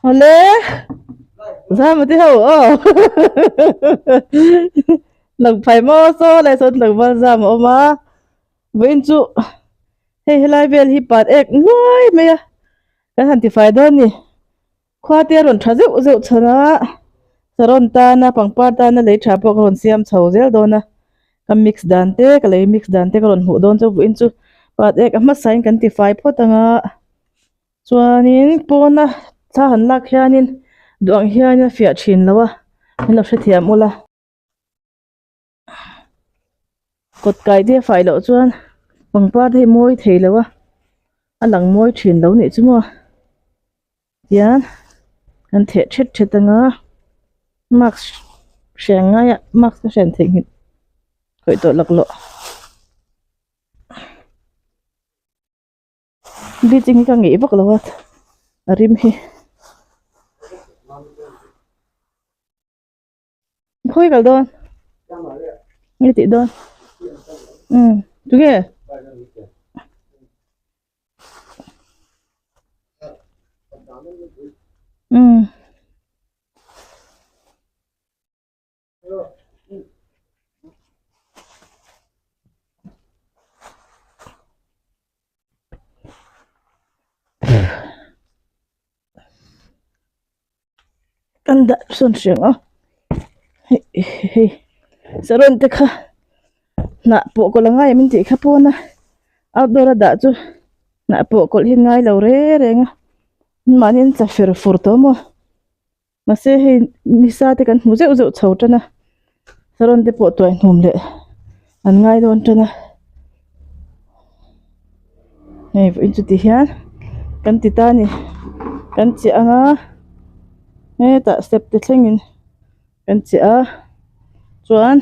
Awle Zama te ho aw Lungphai maw saw lai sawn tlangval zam a awm a vawiin chu hei helai vel hi pat ek nuai mai a kan han tifai dawn a ni khua te a rawn tha zeuh zeuh chhan a saron tana pangpar tana lei tha pawh ka rawn siam chho zel dawn a ka mix dan te ka lei mix dan te ka rawn hmuh dawn chu vawiin chu pat ek a hmasa in kan tifai phawt ang a. Chuanin pawna thla han lak hianin duh ang hianin a fiah thin lo a min lo hrethiam ula kawt kai te a fai loh chuan pangpar te hi mawi thei lo a a lang mawi thin lo nih chu maw tian kan theh thet thet anga mask hren ngaia mask ka hren theihnghilh khawih tawh laklawh. Bleaching hi ka ngeih vak lo a a rim hi khawi kal dawn nge tih dawn umm tunge umm. Kan dah sawn hreng a hei hei saron te kha hnah pawh kawlh a ngai em tih kha pawn a outdoor a dah chu hnah pawh kawlh hi an ngai lo reng reng a mahni an tla fer fur tawh maw. Mahse hei nisa te kan hmu zeuh zeuh chho tan a saron te pawh tuai hnum leh an ngai dawn tan a hei vawiin chu ti hian kan ti ta a ni kan chiah ang a hetah step te thlengin kan chiah a chuan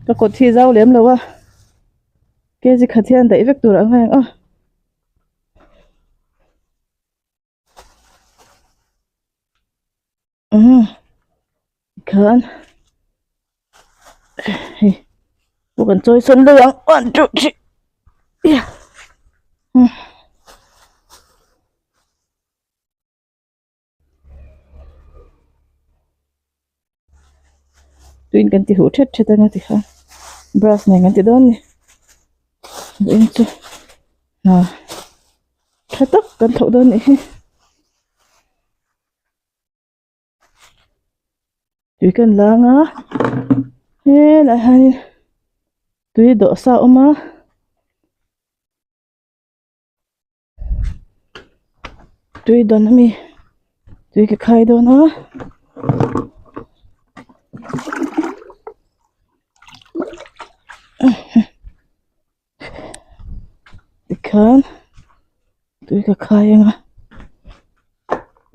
ka kawt hi zau lem lo a kg khat hian daih vek tur ang ngai ang aw. Umm khan hei pawh kan chawi sawn daih ang one two three yeah umm. Tuin kan ti huh thet thet anga tikhan brush nen kan ti dawn a ni vawiin chu hna tha tak kan thawh dawn anih hi tui kan lang a helai hianin tui dawh sa a awm a. Tui dawn ami tui ka khai dawn a tikhian tui ka khai anga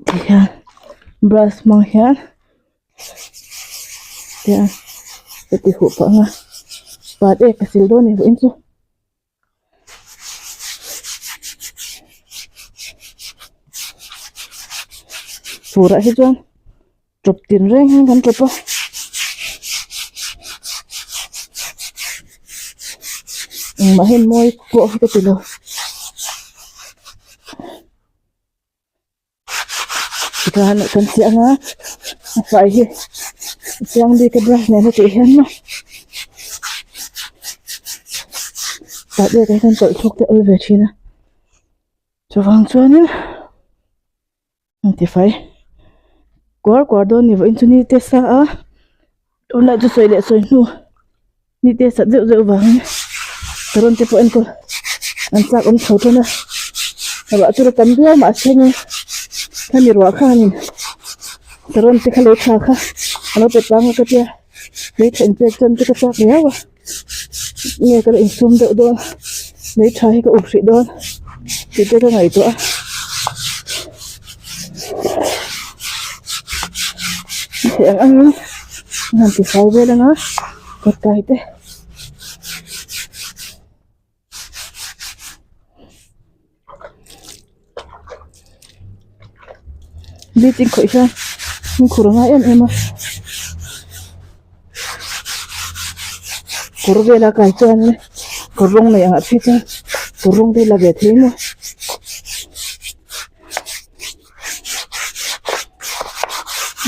tikhian brush hmang hian tian ka ti huh pah anga pat e ka sil dawn a ni vawiin chu. Furah hi chuan tawp tin reng hian kan tawp a engmah hian mawi pawh hi ka ti lo. Tikhan kan chiang a a fai hi a chiang bik a brush nen a tih hian maw tah bek ah hian tawlh thluk te a awm ve thin a chuvang chuanin an ti fai kuar kuar dawn ni vawiin chu ni te sa a tunlai chu sawi leh sawi hnu ni te sat zeuh zeuh vangin saron te pawh enkawl an chak awm chho tan a ruah chu la tam viau mahse nge khami ruah khanin saron te kha lei tha kha a lo pe tlang a ka tia lei tha inpek chuan te ka chak riau a nge ka la insum deuh dawn lei tha hi ka up hrih dawn tih te ka ngaihtuah a. Theih ang angin an han ti fai vel anga kawt kai te. Bleaching khawih hian fimkhur a ngai em em a kawr vela kai chuan kawr rawng nei angah phei chuan kawr rawng te la ve thei maw.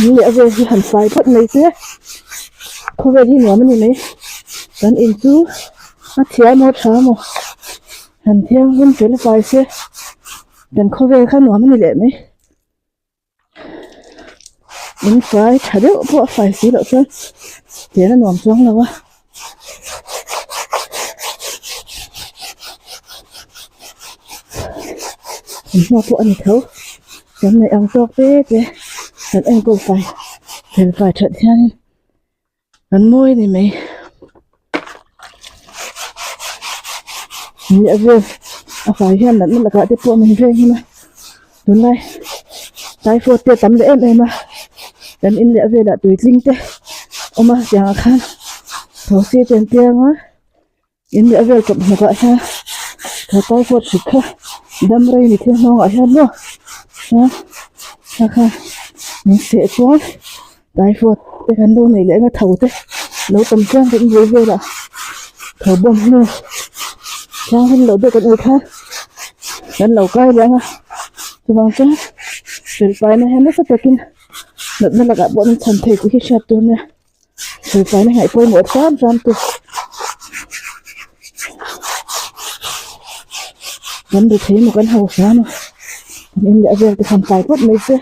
In leh a vel hi han fai phawt mai se khawvel hi nuam a ni mai kan in chu a chhia emaw a tha emaw han thianghlim fel fai se kan khawvel kha nuam a ni leh mai. In fai tha deuh pawh a fai si loh chuan chen a nuam chuang lo a. Thawmhnaw pawh a ni tho kan neih ang tawk te te kan enkawl fai fel fai that hianin Kan mawi a ni mai. Ni a vel a fai hian natna lakah te pawh min veng him a tunlai typhoid te a tam leh em em a kan in leh a velah tui tling te awm a tiangah khan thosi te an piang a. In leh a vel kawp hnawkah hian tha typhoid hrik kha dam rei ni thil hnawngah hian maw chuan kha kha min seh chuan typhoid te kan lo neih leh anga tho te lo tam chuan kan bul velah tho bawm hnu thianghlim loh deuh kan ei khan kan lo kai leh anga chuvang chuan hrilhfaina hian nasa takin natna lakah pawh min chhan thei tih hi hriat tur nia. Hrilhfaina ngaih pawimawh hram hram chu kan ri thei emaw kan ho hram a kan in leh a vel te han tlai phawt mai se.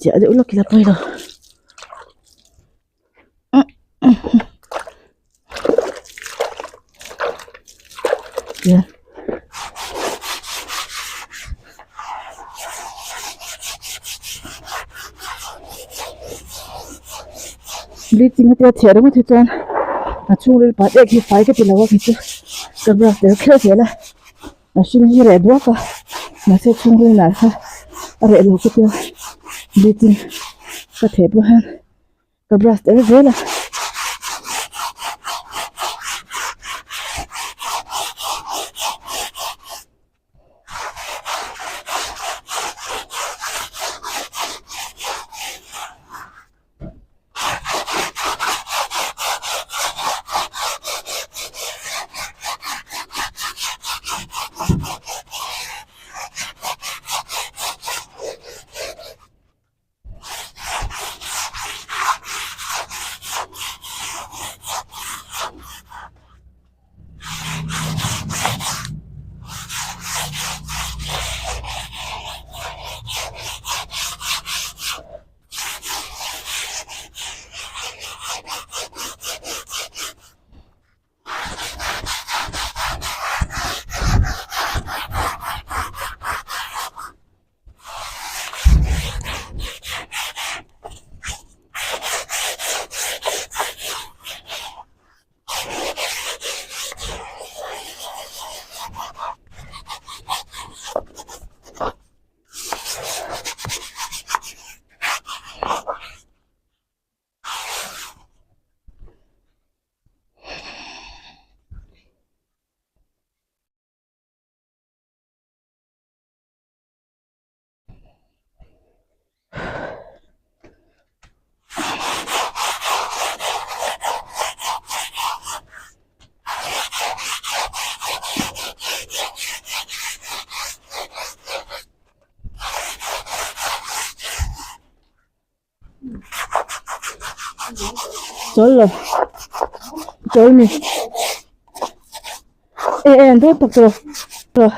Chiah deuh lawk ila pawi lo. Yeah. Bleaching a tia chhiah ringawt hi chuan a chhungril pat ek hi fai ka ti lo a kei chu ka brush tel kher zel a a hring hi reh duak a mahse chhungril lah kha a reh lo ka tia bleaching ka theh pawh hian. Ka brush tel zel a. Chawl lo chawl mi e e an dawn tak tawh tawh.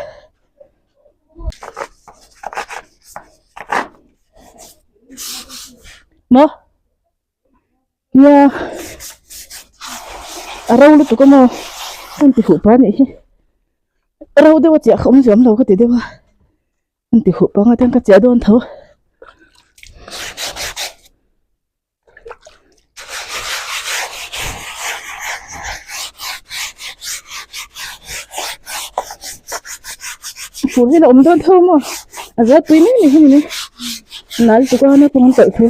Maw nia a ro lutuk a maw an ti huh pah a nih hi ro deuh a chiah kha awm zawm lo ka ti deuh a. An ti huh panga ten ka chiah dawn tho. Fur hi la awm dawn tho maw a zal pui mai mai hi ni mai nal tuk a naupang an tawlh thu.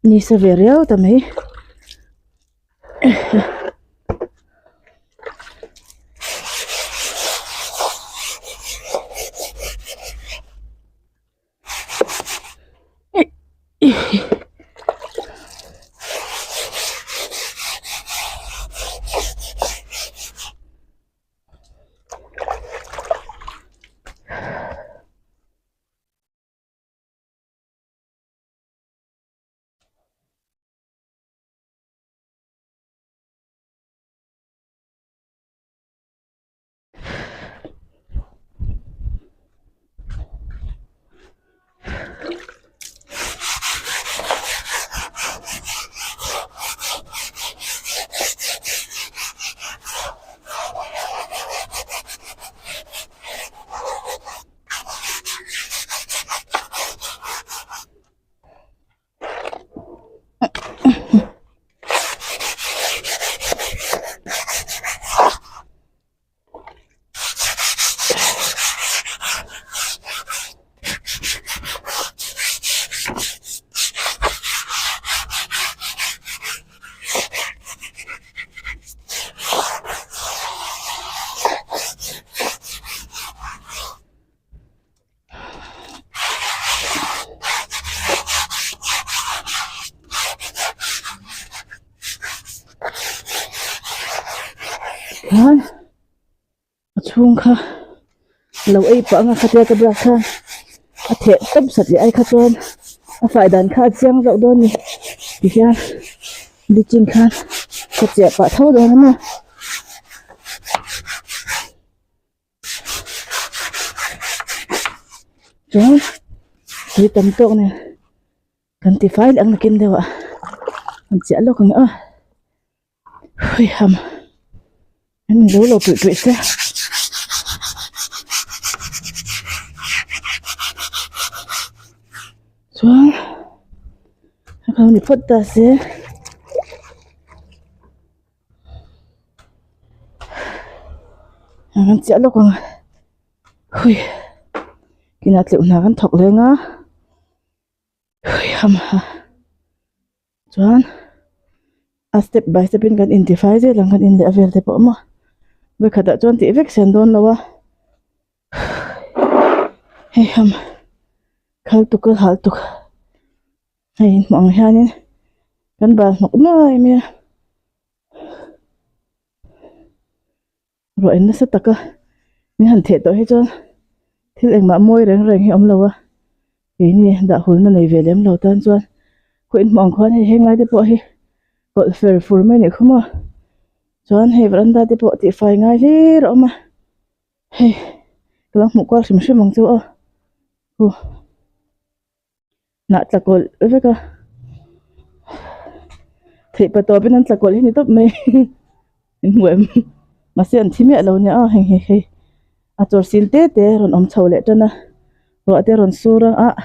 Ni sa ve riau ta mai. Chuan a chhung kha lo ei pah anga khatia ka brush khan a theh tawp sat leh ai kha chuan a fai dan kha a chiang zauh dawn a ni tihian bleaching khan ka chiah pah tho dawn a nia. Chuan tui tam tawk nen kan ti fai leh ang nakin deuh ah an chiah lawk ang aw hui ham an in zo lo puih puih se. Chuan a kal ni phawt ta se. An chiah lawk ang a hui kinah tleuh hna kan thawk leng a hui ham ha chuan a step by step in kan intifai zel ang kan in leh a vel te pawh maw vawikhatah chuan tih vek sen dawn lo a hei ham khal tuk a hal tuk. Hei hmuh ang hianin kan bal hnawk nuai mai a ruah in nasa taka min han theh tawh hi chuan thil engmah mawi reng reng hi a awm lo a keini dah hulna nei ve lem lo tan chuan khaw inhmuh ang khuan hei heng lai te pawh hi kawlh fer fur mai a nih kha maw chuan hei veranda te pawh tihfai ngai hlir a awm a hei ka lo hmuh kual hrim hrim ang chu aw huh. Hnah tla kawlh vek a theih pa tawpin an tla kawlh hi ni tawp mai in hmu em mahse an thi miah lo nia aw heng hi hei a chawr sil te te rawn awm chho leh tan a ruah te rawn sur a ah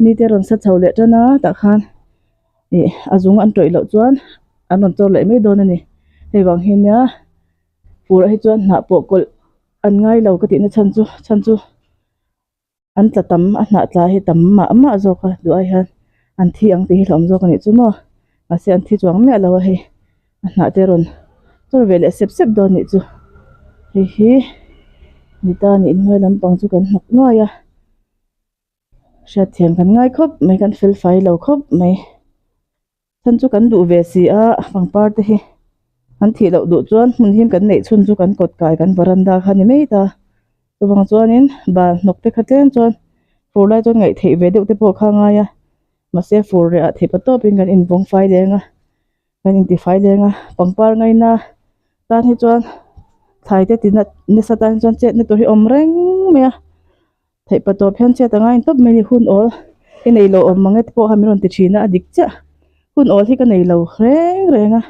ni te rawn sa chho leh tan a tah khan ih a zung an tawih loh chuan an rawn chawr leh mai dawn a ni hei vang hi nia fur ah hi chuan hnah pawh kawlh an ngai lo ka tihna chhan chu chhan chu. An tla tam a hnah tla hi tam mah mah zawk a duh ai hian an thi ang tih hi hlauhawm zawk a nih chu maw mahse an thi chuang miah lo a hei a hnah te rawn chawr ve leh sep sep dawn a nih chu hei hi nita nih hnuai lampang chu kan hnawk nuai a hriatthiam kan ngai khawp mai kan fel fai lo khawp mai. Chhan chu kan duh ve si a, pangpar te hi an thih loh duh chuan hmun him kan neih chhun chu kan kawt kai kan varanda kha a ni mai ta. Chuvang chuanin bal hnawk te kha tlem chuan fur lai chuan ngaih theih ve deuh te pawh kha a ngai a, mahse fur reh ah theih pa tawpin kan invawng fai leng a, kan intifai leng a, pangpar ngaina tan hi chuan thlai te tina nasa tan chuan chetna tur hi a awm reng mai a. Theih pa tawp hian chhiat a ngai tawp mai a ni hun awl i nei lo awm mang e te pawh kha min rawn ti thin a a dik chiah hun awl hi ka nei lo reng reng a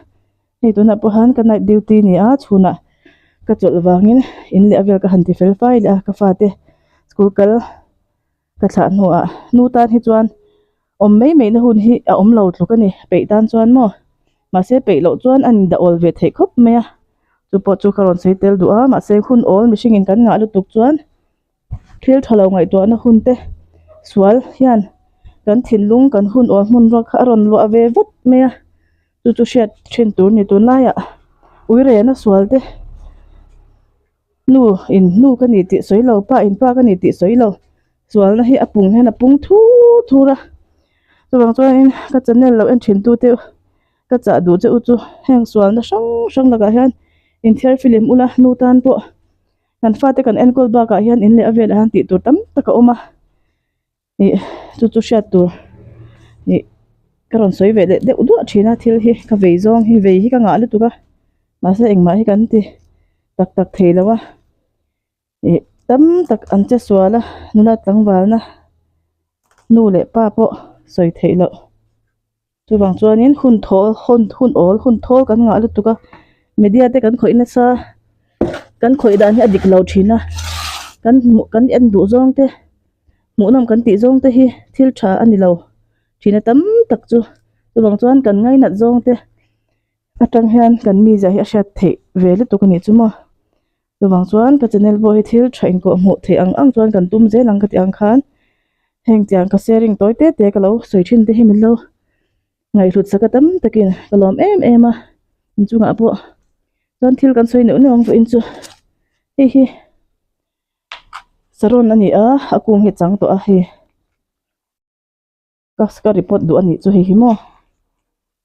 hei tunah pawh hian ka night duty a ni a chhunah ka chawlh vangin in leh a vel ka han ti fel fai leh a ka fate school kal ka thlah hnuah nu tan hi chuan awm mai mai na hun hi a awm lo tluk a ni peih tan chuan maw mahse peih loh chuan a indah awl ve theih khawp mai a chu pawh chu ka rawn sawi tel duh a mahse hun awl mihring in kan ngah lutuk chuan. Thil tha lo ngaihtuahna hun te sual hian Kan thinlung kan hun awl hmun ruak kha a rawn luah ve vat mai a, chu chu hriat thin tur ni tunlaiah uirena sual te nu in nu ka ni tih sawi lo pa in pa ka ni tih sawi lo sualna hi a pung hian a pung thur thur a chuvang chuanin ka channel lo en thin tu te ka chah duh che u chu heng sualna hrang hrang lakah hian inthiar filim ula nu tan pawh kan fate kan enkawl bakah hian in leh a velah hian tih tur tam tak a awm a. Ih chu chu hriat tur ih ka rawn sawi ve leh deuh duah thin a thil hi ka vei zawng hi vei hi ka ngah lutuk a mahse engmah hi kan ti tak tak thei lo a ih tam tak an che sual a nula tlangvalna nu leh pa pawh sawi theih loh. Chuvang chuanin hun thawl hun hun awl hun thawl kan ngah lutuk a media te kan khawih nasa kan khawih dan hi a dik lo thin a kan hmuh kan en duh zawng te hmuhnawm kan tih zawng te hi thil tha a ni lo thin a tam tak chu chuvang chuan kan ngainat zawng te atang hian kan mizia hi a hriat theih ve lutuk a nih chu maw chuvang chuan ka channel pawh hi thil tha inkawh hmuh theih ang ang chuan kan tum zel ang ka tih ang khan heng tiang ka sharing tawi te te ka lo sawi thin te hi min lo ngaihhlut sak a tam takin ka lawm em em a inchungah pawh chuan thil kan sawi neuh neuh ang vawiin chu hei hi saron a ni a a kung hi a chang tawh a hei. Ka ka report duh a nih chu hei hi maw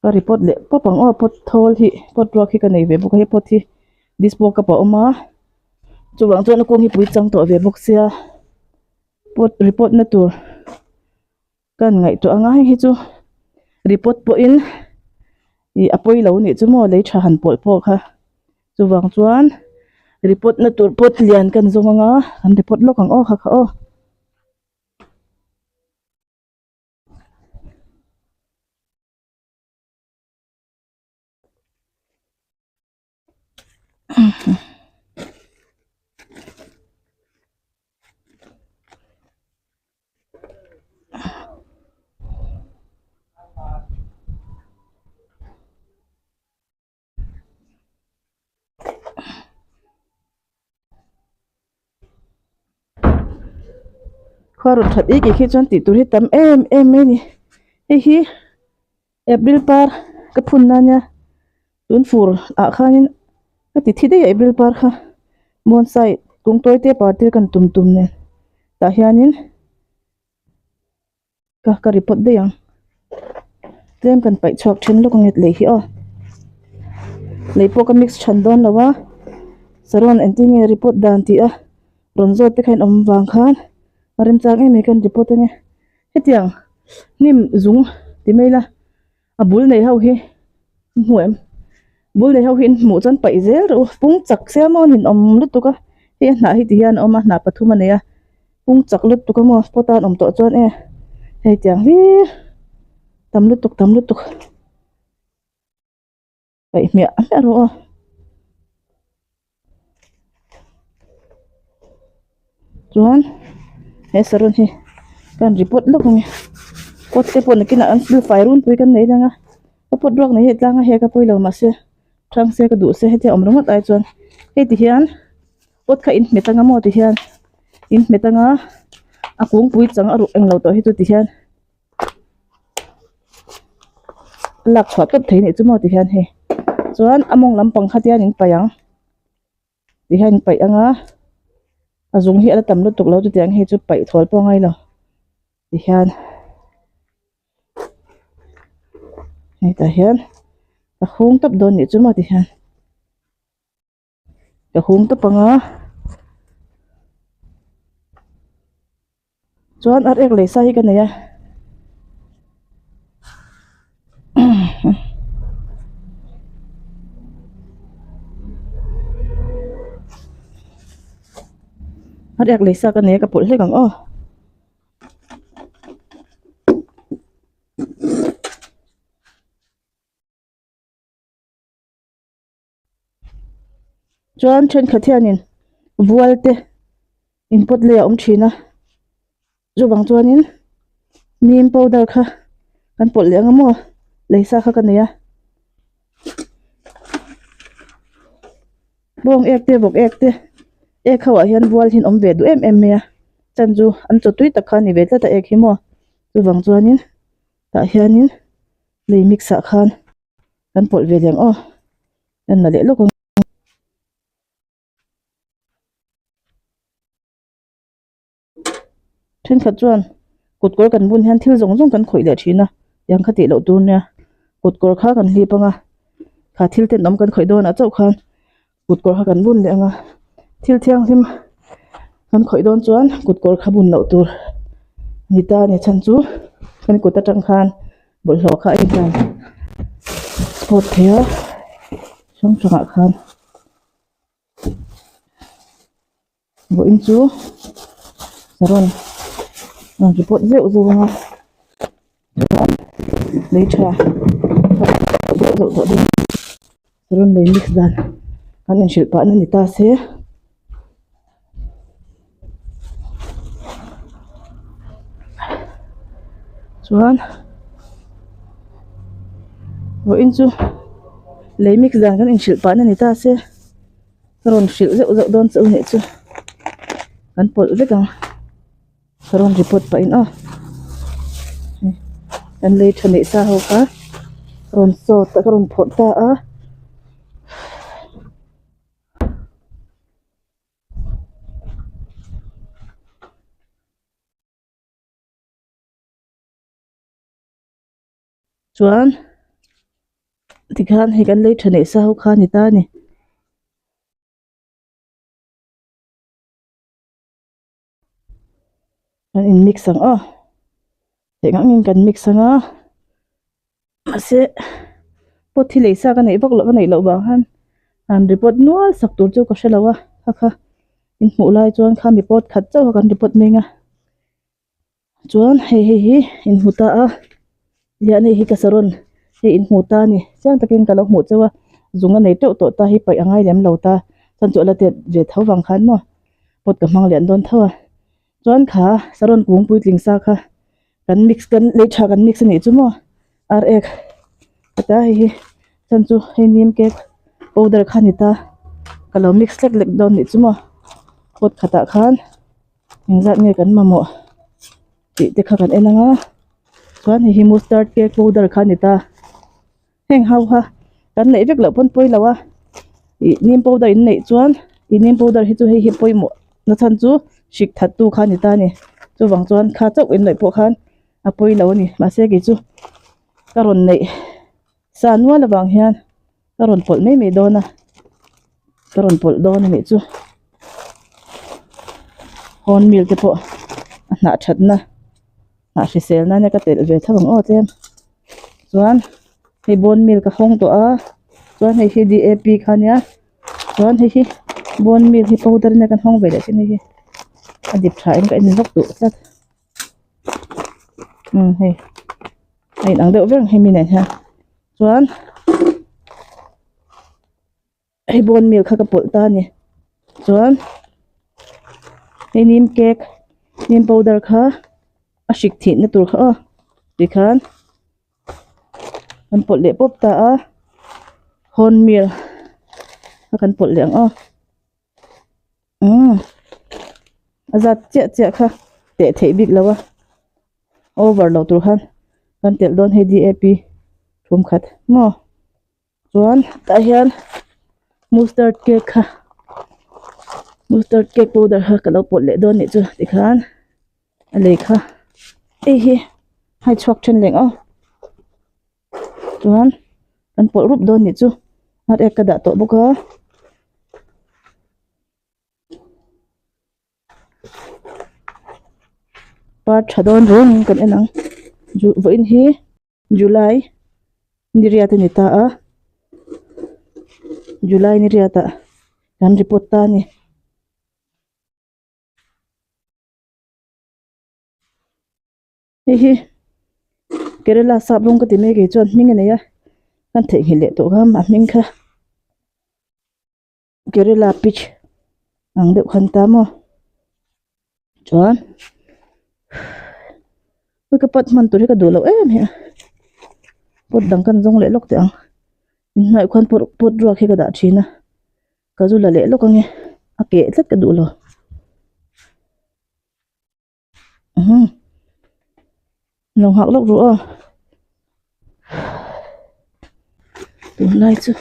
ka report leh pawp ang aw pot thawl hi pot ruak hi ka nei ve bawk a hei pot hi dispo cup a awm a chuvang chuan a kung hi pui chang tawh ve bawk sia pot report na tur ka han ngaihtuah anga hei hi chu report pawhin ih a pawi lo a nih chu maw lei tha han pawlh pawh kha chuvang chuan report na tur pot lian kan zawng anga kan report lawk ang aw kha kha aw. Khua rawn that ik ik hi chuan tih tur hi tam em em mai a ni hei hi april par ka phun na ania tun fur ah khanin ka ti thi daih a april par kha bonsai kung tawi te par tir kan tum tum nen tah hianin. Ka ka report daih ang tlem kan paih chhuak then lawk ang e lei hi aw lei pawh ka mix than dawn lo a saron engtin nge report dan tih a rawn zawt te kha in awm vang khan a remchang em em kan report ange hetiang hnim zung ti mai ila a bul nei ho hi in hmu em bul nei ho hi in hmuh chuan paih zel rawh u pung chak sia maw nin awm lutuk a hei a hnah hi ti hian a awm a hnah pathum a nei a pung chak lutuk a maw pot a an awm tawh chuan e hei tiang hlir tam lutuk tam lutuk. Paih hmiah hmiah rawh aw. Chuan he saron hi kan report lawk ang e. Pot te pawh nakinah an thil fai runpui kan nei dang a. Ka pot ruak nei hi tlang a hek a pawilo mahse thang se ka duh se hetia awm ringawt ai chuan hei ti hian pot kha in hmet anga maw ti hian in hmet anga a kungpui chang a ruh englo tawh hi chu ti hian. Lak chhuah tawp thei nih chu maw ti hian hei chuan a mawng lampang kha tian in paih ang ti hian in paih ang a a zung hi a la tam lutuk lo chutiang hei chu paih thawl pawh a ngai lo ti hian hetah hian a hung tawp dawn nih chu maw ti hian. Ka hung tawp ang a chuan ar ek lei sa hi ka nei a ar ek lei sa ka nei a ka pawlh hlek ang aw. Chuan thenkhat hianin vual te in pawt lei a awm thin a chuvang chuanin neem powder kha kan pawlh leh ang a maw lei sa kha ka nei a bawng ek te vawk ek te ek ho ah hian vual hi an awm ve duh em em mai a chan chu an chaw tui tak kha a ni ve tlat a ek hi maw. Chuvang chuanin tah hianin lei mix ah khan kan pawlh ve leh ang aw en la leh lawk ang. Thenkhat chuan kut kawr kan bun hian thil zawng zawng kan khawih leh thin a tiang kha tih loh tur nia kut kawr kha kan hlip ang a kha thil tenawm kan khawih dawnah chauh khan kut kawr kha kan bun leh ang a thil thianghlim kan khawih dawn chuan kut kawr kha bun loh tur a ni ta a ni chhan chu kan kut atang khan bawlhhlawh kha a intan spot thei a hrang hrangah khan. Vawiin chu saron rawn ri pawt zeuh zeuh ang a chuan lei tha zeuh zeuh tawh dawn saron lei mix dan kan inhrilh pah na ni ta se. Chuan vawiin chu lei mix dan kan inhrilh pah na ni ta se. Ka rawn hrilh zeuh zeuh dawn che u nih chu kan pawlh vek ang ka rawn report pah in aw kan lei tha neih sa ho kha ka rawn sawt a ka rawn phawrh ta a. Chuan tikhian hei kan lei tha neih sa ho kha a ni ta a ni. Kan in mix ang aw theih ang angin kan mix ang a mahse pot hi lei sa ka neih vak loh ka neih loh vang khan han report nual sak tur chu ka hre lo a kha kha in hmuh lai chuan khami pot khat chauh kha kan report meng a. Chuan hei hei hi in hmu ta a hian hei hi ka saron hei in hmu ta a ni chiang takin ka lo hmuh chauh a zung a nei teuh tawh ta hi paih a ngai lem lo ta chuan chu a la tet ve tho vang khan maw pot ka hmang lian dawn tho a chuan kha saron kung puitling sa kha kan mix kan lei tha kan mix a nih chu maw ar ek heta hei hi chuan chu hei neem cake powder kha a ni ta ka lo mix hlek hlek dawn a nih chu maw pot khatah khan. Engzat nge kan mamawh tih te kha kan en ang a chuan hei hi mustard cake powder kha a ni ta heng ho kha kan neih vek loh pawn pawi lo a ih neem powder in neih chuan ih neem powder hi chu hei hi pawimawh na chhan chu hrik that tu kha a ni ta a ni chuvang chuan kha chauh in neih pawh khan a pawi lo a ni mahse kei chu ka rawn neih sa nual avang hian. Ka rawn pawlh mai mai dawn a ka rawn pawlh dawn a nih chu hawn mil te pawh a hnah that na hnah hrisel nan ka telh ve tho ang aw tlem chuan hei bone meal ka hawng tawh a chuan hei hi D A P kha ania chuan hei hi bone meal hi powder ania kan hawng ve leh thin hei hi a dip tha in ka en vak duh tlat umm hei a inang deuh vek ang hemi nen hian. Chuan hei bone meal kha ka pawlh ta a ni chuan hei neem cake neem powder kha a hrik thih na tur kha aw tikhan kan pawlh leh pawp ta a horn meal kha kan pawlh leh ang aw umm a zat chiah chiah kha teh theih bik lo a over loh tur khan kan telh dawn hei D A P thum khat maw chuan tah hian mustard cake kha mustard cake powder kha ka lo pawlh leh dawn nih chu tikhan a lei kha hei hi hai chhuak then leh ang aw chuan kan pawlh rup dawn nih chu ar ek ka dah tawh bawk a. Par tha dawn reng kan en ang ju vawiin hi July ni riat a ni ta a July ni riat ah kan report ta a ni. Hei hi Kerala sap rawng ka ti mai kei chuan hming a nei a kan theihnghilh leh tawh kha a hming kha. Kerala peach ang deuh khan ta maw chuan hei ka pot hman tur hi ka duh loh em hi a pot dang kan zawng leh lawk teh ang inhnuaiah khuan pot pot ruak hi ka dah thin a ka zu la leh lawk ange a keh tlat ka duh lo. Lo nghak lawk ru aw. Tunlai chu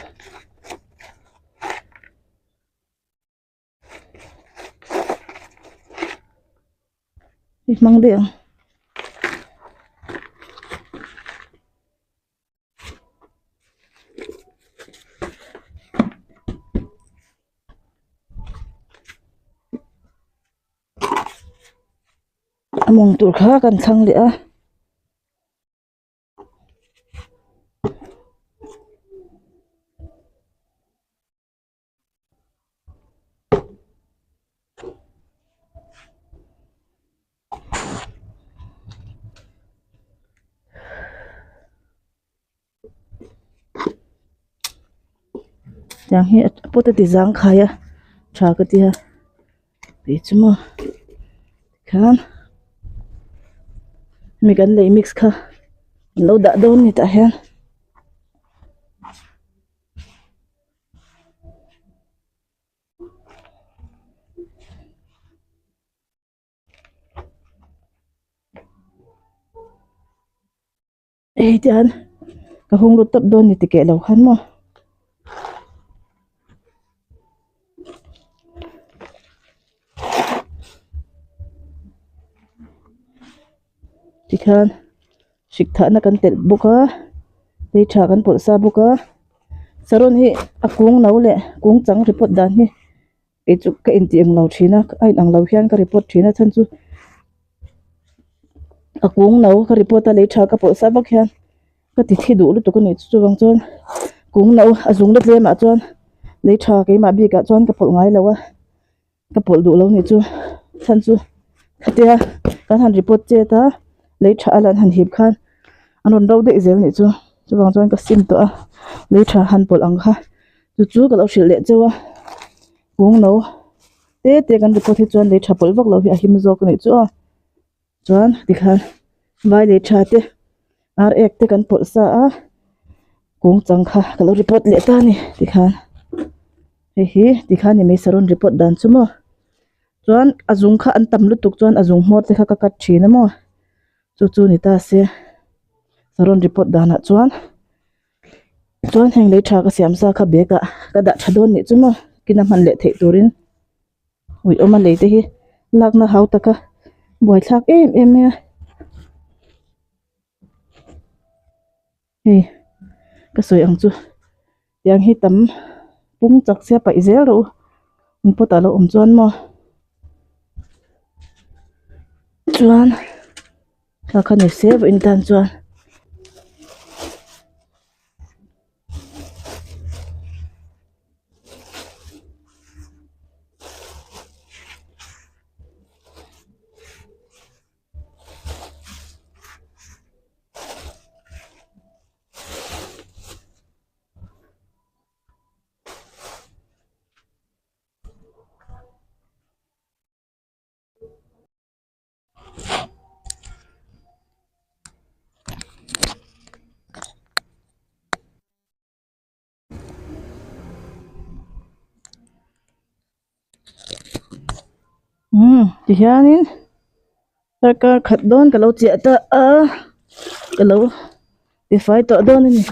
i hmang daih ang. A mawng tur kha kan thlang leh a. Tiang hi a pot a ti zangkhai a tha ka ti a tih chu maw tikhan hemi kan lei mix kha an lo dah dawn a ni tah hian. Hei tian ka hung lut tawp dawn ni ti keh lo khan maw. Tikhian hrik thahna kan telh bawk a lei tha kan pawlh sa bawk a saron hi a kung no leh kung chang report dan hi kei chu ka intih ang lo thin a a inang lo hian ka report thin a chhan chu a kung no ka report a lei tha ka pawlh sa vak hian ka ti thi duh lutuk a nih chu chuvang chuan kung no a zung na tlemah chuan lei tha keimah bikah chuan ka pawlh ngai lo a. Ka pawlh duh lo nih chu chhan chu khatia kan han report chet a lei tha a lan han hip khan an rawn ro daih zel nih chu chuvang chuan ka sim tawh a lei tha han pawlh ang kha chu chu ka lo hrilh leh cheu a kung no te te kan report hi chuan lei tha pawlh vak lo hi a him zawk a nih chu aw chuan tikhan vai lei tha te ar ek te kan pawlh sa a kung chang kha ka lo report leh ta a ni tikhan hei hi tikhan ni mai saron report dan chu maw chuan a zung kha an tam lutuk chuan a zung hmawr te kha ka cut thin a maw chu chu ni ta se saron report danah chuan chuan heng lei tha ka siam sa kha bag ah ka dah tha dawn nih chu maw kina hman leh theih turin. Ui awm a lei te hi lakna hau taka buaithlak em em mai a hei ka sawi ang chu tiang hi tam pung chak sia paih zel rawh u in pot ah lo awm chuan maw chuan thla kha ni se vawiin tan chuan. Umm tihianin darkar khat dawn ka lo chiah ta a ka lo tifai tawh dawn a ni.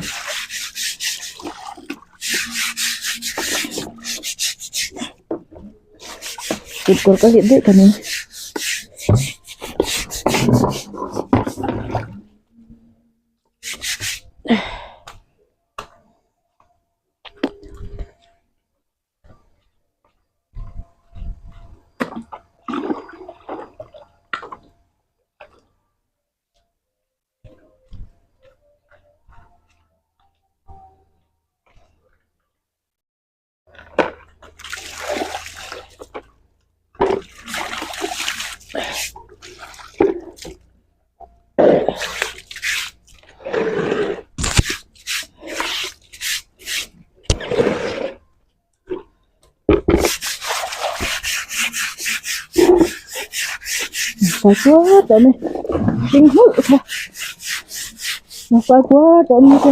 Kutkawr ka hlip daih ka ni. Fai kuar tawh mai hring hmulh kha a fai kuar tawh mai te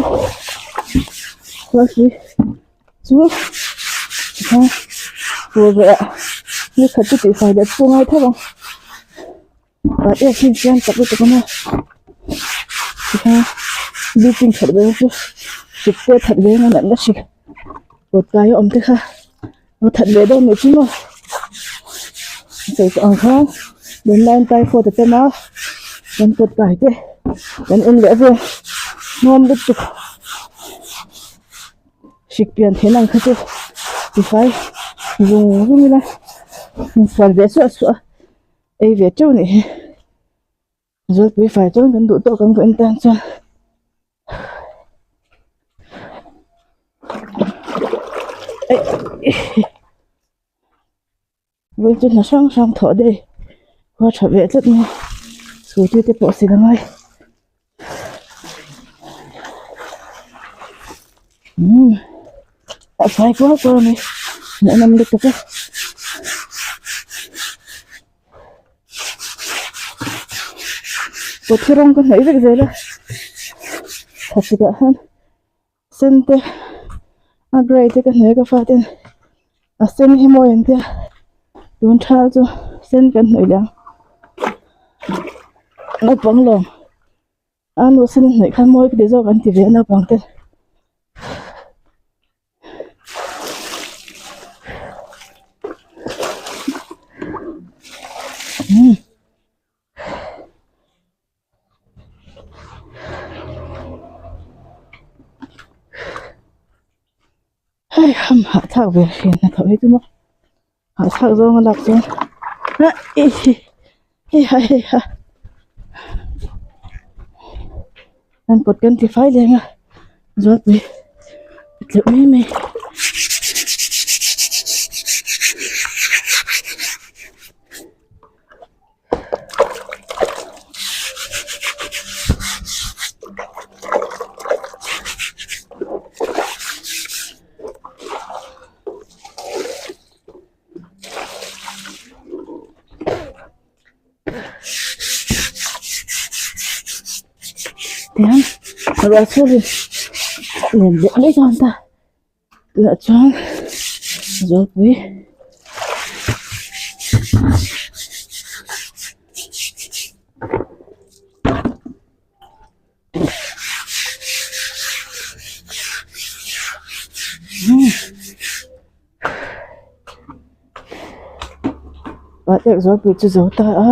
chuan chu tikhan tur leh ni khat chu tihfai leh chu a ngai tho ang. Vat em hi hian chak lutuk a nia. Tikhan bleaching that ve chu hrik te that ve anga natna hrik kawt kai a awm te kha a that ve dawn nih chu maw sawi tawh ang khan tunlaiin typhoid a tam a kan kawt kai te kan en leh vel nuam lutuk hrik pian theih ang kha chu tifai zung zung ila insual ve suah suah a ei ve teuh a nih hi. Zawlpui fai chuan kan duh tawk ang ka en tan chuan vawi chu hna hrang hrang thawh daih khua tha ve tlat mai scooty te pawh sil a ngai umm a fai kual kual a ni hmuhnawm lutuk e. Kawt hi rawng ka hnawih vek zel a thlasik ah hian sen te a gray te ka hnawih a ka faten a sen hi mawi an tia tun thal chu sen kan hnawih leh ang naupang lawm a nu sen a hnawih khan mawi ka ti zawk an ti ve a naupang te. Hei ham hahthlak ve hriat na tho hi chu maw hahthlak zawng a lak chuan hei ha hei ha an kawt kan ti fai leng a zualpui a tleuh mai mai. Tihian ruah sur in len leh mai dawn ta tunah chuan zawlpui Vah tek zawlpui chu zo ta a.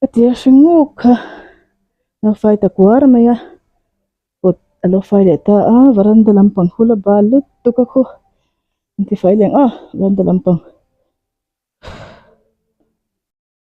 Ka ti a hring nguk kha lo fai ta kuar mai a kawt a lo fai leh ta a varanda lampang khu la bal lutuk a khu an ti fai leh ang a varanda lampang.